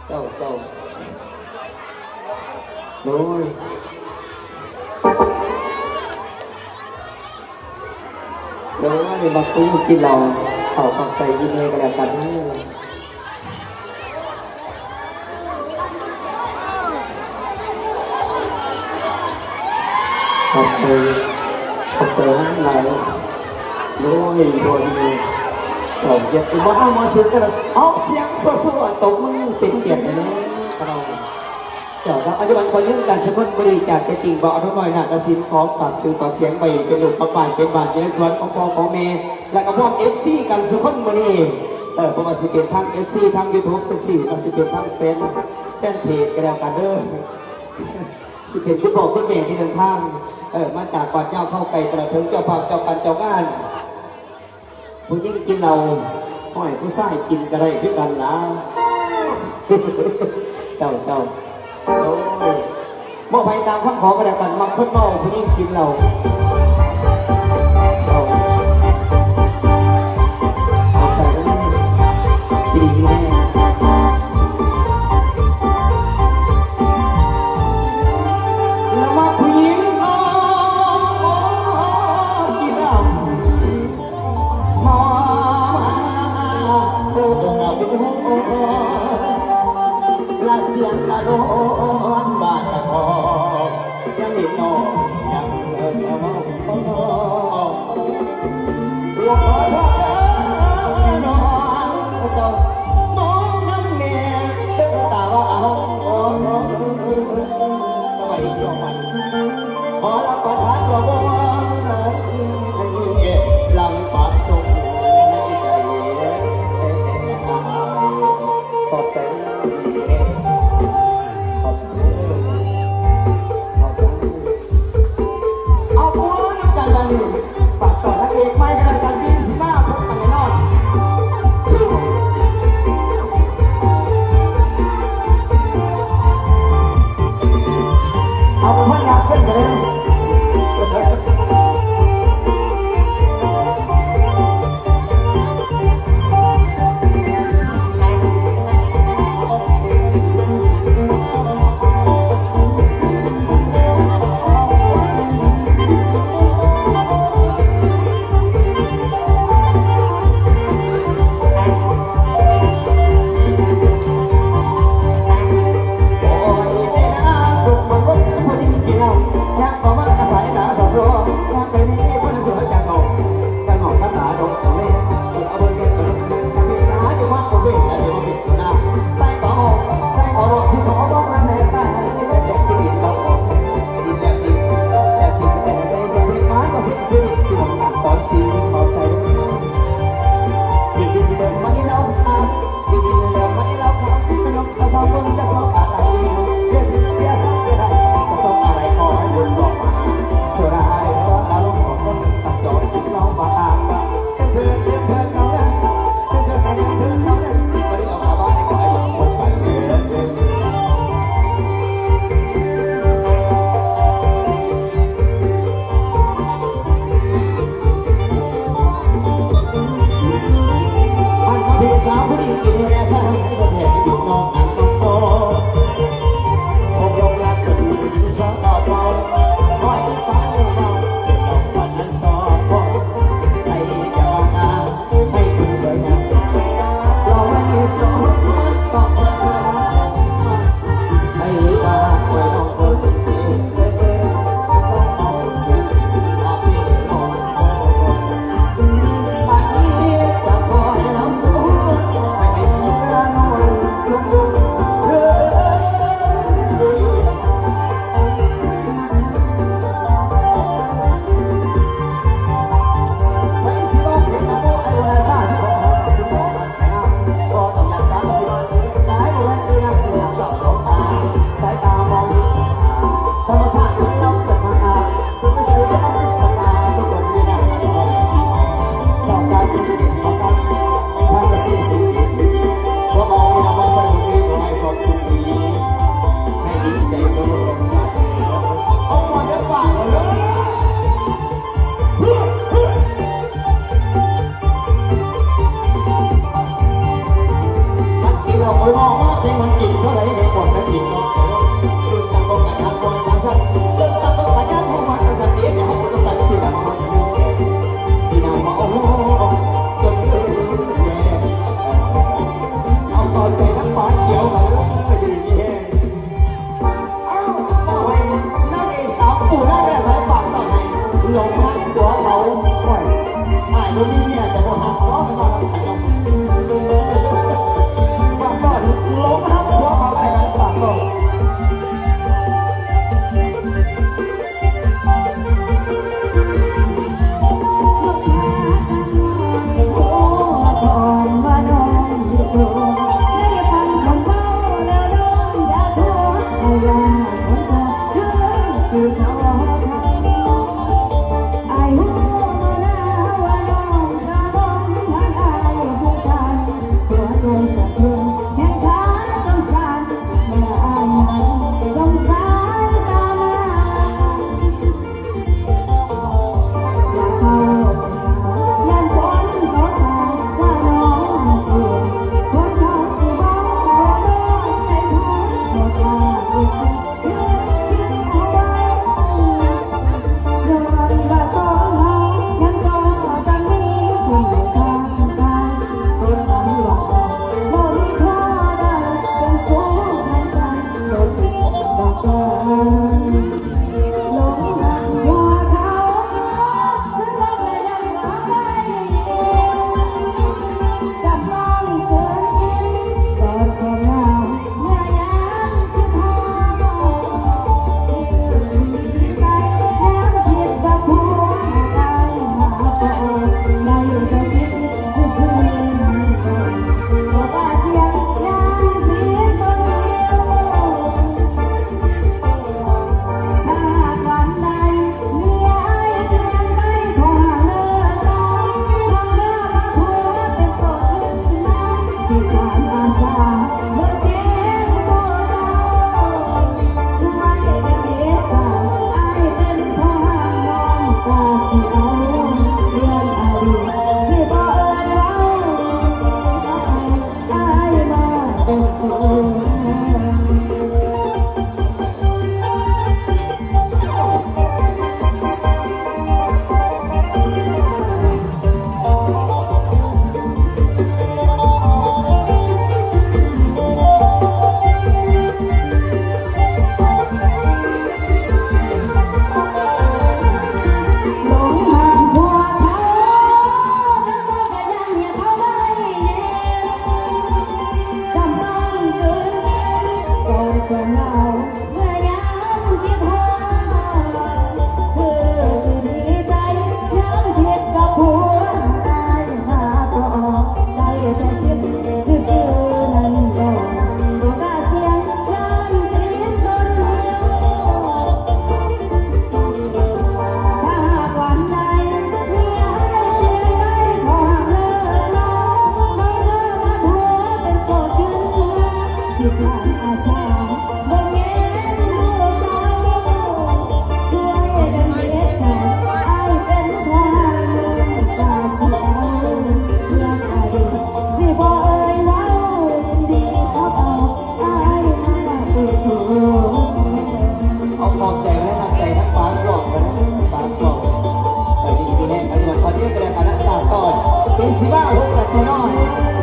ເຈົ້າ ເຈົ້າ ໂອ້ຍ ໂອ້ຍ ມັກຜູ້ຍິງກິນເຫຼົ້າ ເຂົາຂອບໃຈອີ່ແມ່ກໍແລ້ວກັນເດີ. ຂອບໃຈ ຂອບໃຈຫຼາຍ. ໂອ້ຍ ໂດຍ ເຈົ້າ ຢາກຊິບໍ່ເອົາມາເສີນກັນ ເອົາສຽງຊົ່ວໆ ຕົບມືເປັນກຽດແດ່ເນາະ. ເຈົ້າ ເຈົ້າ ປັດຈຸບັນຂໍຢືນກັນສຸຄົນບໍລິຈາກໃຈຈິງ ບໍ່ເອົານ້ອຍໜ້າຕາສິນ ຂໍຝາກຊື່ຝາກສຽງໄວ້ເປັນລູກຂອງບ້ານ ເປັນບ້ານຢູ່ໃນສວນຂອງພໍ່ຂອງແມ່ ແລະກໍພ້ອມເອັຟຊີກັນສຸຄົນມື້ນີ້ ເອີ ບໍ່ວ່າຊິເປັນທາງເອັຟຊີທາງຢູທູບ ຈັ່ງຊີ້ ກໍຊິເປັນທາງແຟນ ແຟນເພຈກໍແລ້ວກັນເດີ ຊິເປັນຄຸນພໍ່ຄຸນແມ່ທີ່ເດີນທາງ ເອີ ມາຈາກບ້ານຍາວເຂົ້າໄກ ຕະຫຼອດເຖິງເຈົ້າພາບເຈົ້າການເຈົ້າງານ. ຜູ້ຍິງກິນເຫຼົ້າ ຫ້ອຍ ຜູ້ຊາຍກິນກໍໄດ້ຄືກັນລະ. ເຈົ້າ ເຈົ້າ ໂອ້ຍ ມອບໃຫ້ຕາມຄຳຂໍກໍແລ້ວກັນ ມັກຄົນເມົາ ຜູ້ຍິງກິນເຫຼົ້າ. ເຈົ້າ ເຂົ້າໃຈເດີ ດີແຮງ ລະມັກຜູ້ຍິງເມົາ ກິນເຫຼົ້າ. ມາ ມາ ໂອ້ ໂອ້ ໂອ້ ລະສຽງລະໂດນບາດຕະຂໍ ຍັງນິດໜ້ອຍ ຍັງເລີນເອົາ ລະຂໍໂທດເດີນ້ອງ ເຈົ້າມອງນຳແດ່ເດີຕາວ່າ ສະບາຍດີພີ່ນ້ອງບ້ານ ຂໍຮັບປະທານດອກບັວ ຫຼັງປະສົບໃນໃຈ ຂອບໃຈ ຂອບໃຈ ຂອບໃຈ ເອົາ ປະມືນຳກັນບັດນີ້ ຝາກຕ້ອນນາງເອກໃໝ່ກໍແລ້ວກັນ ປີຊິມາພົບກັນແນ່ນອນ. ເອົາ ເປັນພັນຍາເພິ່ນກໍໄດ້. ມັນກິນເຫຼົ້າ ຂ້ອຍເວົ້າມາເພງມັນກິນ ເອົາຂອບໃຈໃຫ້ຮັກໃຈທັງປາກລອງໄປນະ ປາກລອງ ໄປດີມີແຮງ ໄປດີ ຂໍດຽວໄປແລ້ວກັນນະ ຕາມຕໍ່ ປີສິບຫ້າ ພົບກັບພໍ່ນ້ອຍ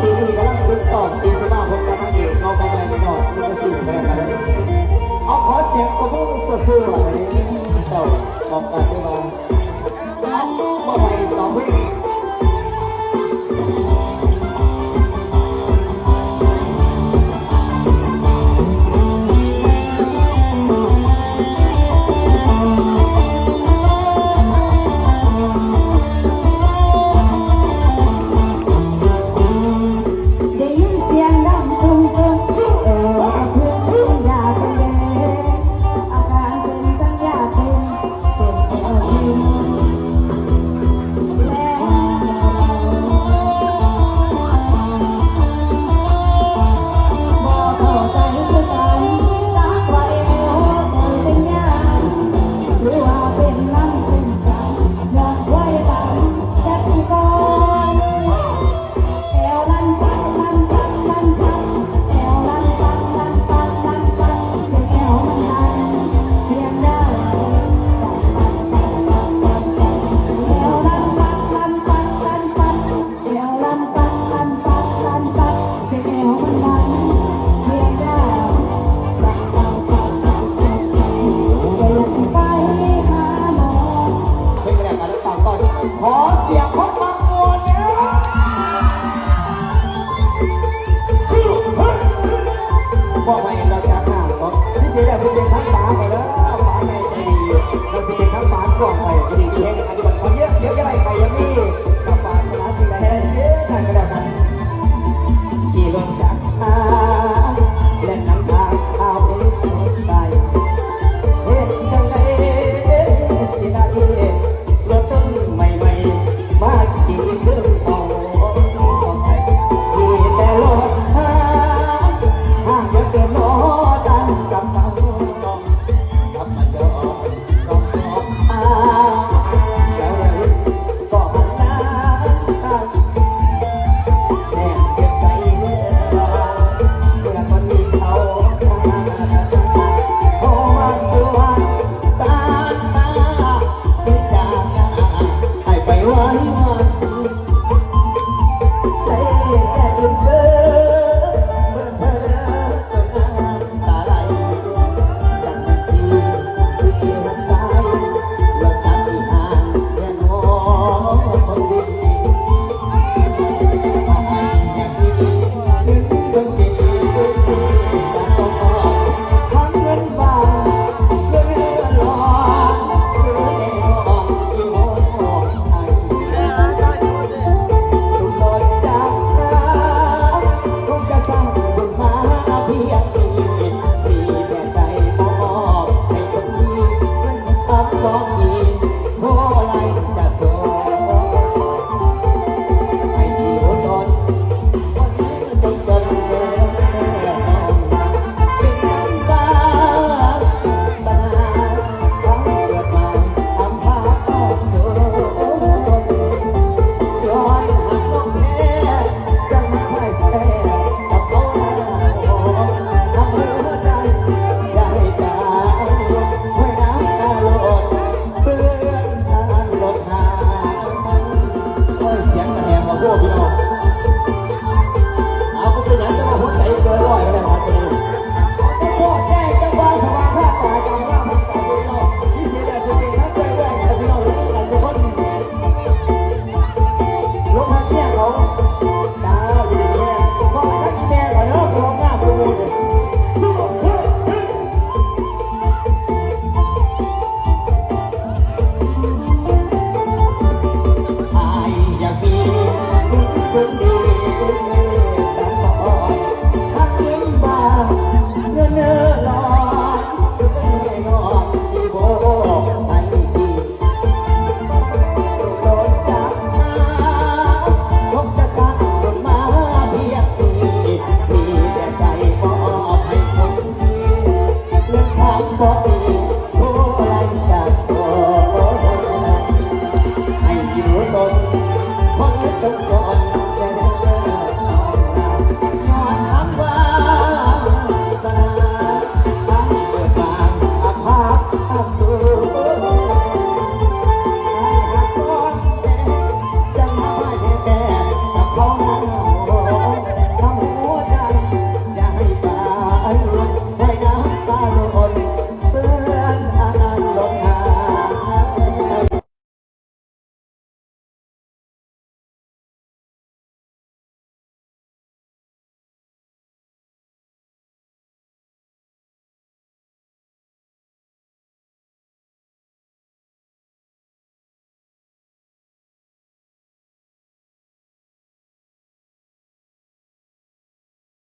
ປີນີ້ກຳລັງຝຶກຊ້ອມ ປີສິບຫ້າ ພົບກັບນາງເອກ ເອົາໄປໃໝ່ ພີ່ນ້ອງ ມັນກະຊິໄປແລ້ວກັນນະ ເອົາ ຂໍສຽງປະມືສົດໆ ໃຫ້ເຈົ້າ ຂອບໃຈ ເຈົ້າ ເອົາ ມອບໃຫ້ສອງເພງ ໄດ້ຍິນສຽງດັງຕຶ້ງຕຶ້ງ ເອີ ຕຶ້ງຕຶ້ງ ຢາກເປັນເດ ອາການເປັນຈັ່ງຢາກເປັນ ເສັ້ນແອວເປັນ ແລ້ວ ບໍ່ເຂົ້າໃຈຄືກັນ ຈັກວ່າແອວຂ້ອຍເປັນຫຍັງ ຫຼືວ່າເປັນນຳເສັ້ນ ເພງແລກກະໄດ້ຟັງກ່ອນ ຂໍສຽງຄົນມັກມ່ວນແດ່ ບອກໃຫ້ເຮົາຈັບໜ້າກ່ອນ ພິເສດແລ້ວຊິເປັນທາງຕາ ຂໍ